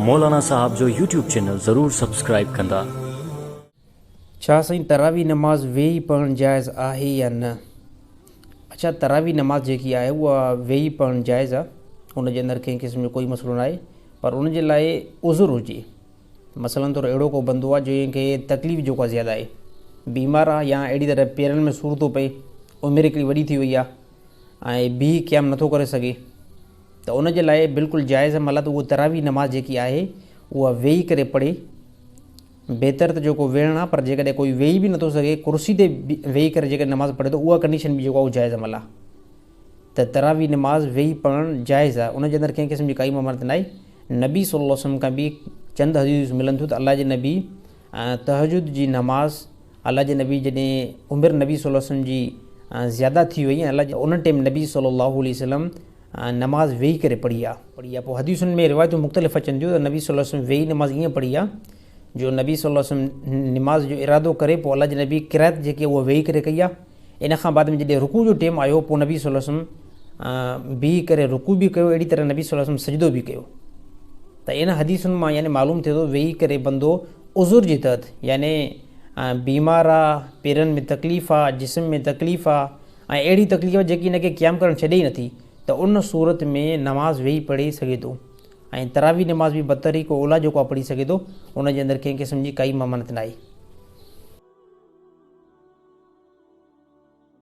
مولانا صاحب جو YouTube channel ضرور سبسڪرائيب ڪندا. ڇا سائين تراويح نماز ويهي پڙهڻ جائز آهي يا نه؟ اڇا تراويح نماز جيڪي آهي اها ويهي پڙهڻ جائز آهي ان جي اندر ڪنهن قسم جو ڪوئي مسئلو نه آهي پر ان جي لاء عذر هجي مثلا طور اهڙو ڪو بندو آهي جنهن کي تڪليف جيڪو آهي زياده آهي بيمار آهي يا اهڙي طرح پيرن ۾ سور ٿو پئي عمر هڪڙي وڏي ٿي وئي آهي ۽ بيهي قيام نٿو ڪري سگهي ته ان جي لاء بلڪل جائز عمل آهي ته اهو تراويح نماز جيڪي آهي اها ويهي ڪري پڙهي. بهتر ته جيڪو ويهڻ آهي پر جيڪڏهن ڪوئي ويهي به نٿو سگهي ڪرسي تي ويهي ڪري جيڪڏهن نماز پڙهي ٿو اها ڪنڊيشن به جيڪو آهي اهو جائز عمل آهي ته تراويح نماز ويهي پڙهڻ جائز آهي ان جي اندر ڪنهن قسم جي ڪائي ممانعت ناهي. نبي صلي الله عليه وسلم کان به چند حديثون ملن ٿيون ته الله جي نبي تهجد جي نماز الله جي نبي جڏهن عمر نبي صلي الله عليه وسلم جي زياده ٿي وئي ۽ الله جي ان ٽيم نبي صلي الله عليه وسلم نماز ويهي ڪري پڙهي آ. پڙهي آ پوء حديثن ۾ روايتون مختلف اچن ٿيون ته نبي صلي الله عليه وسلم ويهي نماز ائين پڙهي آ جو نبي صلي الله عليه وسلم نماز جو ارادو ڪري پوء الله جي نبي قرائت جيڪي اها ويهي ڪري ڪئي آ ان کان بعد ۾ جڏهن رڪوع جو ٽيم آيو پوء نبي صلي الله عليه وسلم بيهي ڪري رڪوع به ڪيو اهڙي طرح نبي صلي الله عليه وسلم سجدو به ڪيو ته ان حديثن مان يعني معلوم ٿئي ٿو ويهي ڪري بندو عذر جي تحت يعني بيمار آ پيرن ۾ تڪليف آ جسم ۾ تڪليف آ ۽ اهڙي تڪليف جيڪي هن کي قيام ڪرڻ ڇڏي ئي نٿي ته ان صورت ۾ نماز ويهي پڙهي سگهي ٿو ۽ تراويح نماز به بطريق اوليٰ جيڪو آ پڙهي سگهي ٿو ان جي اندر ڪنهن قسم جي ڪائي ممانعت ناهي.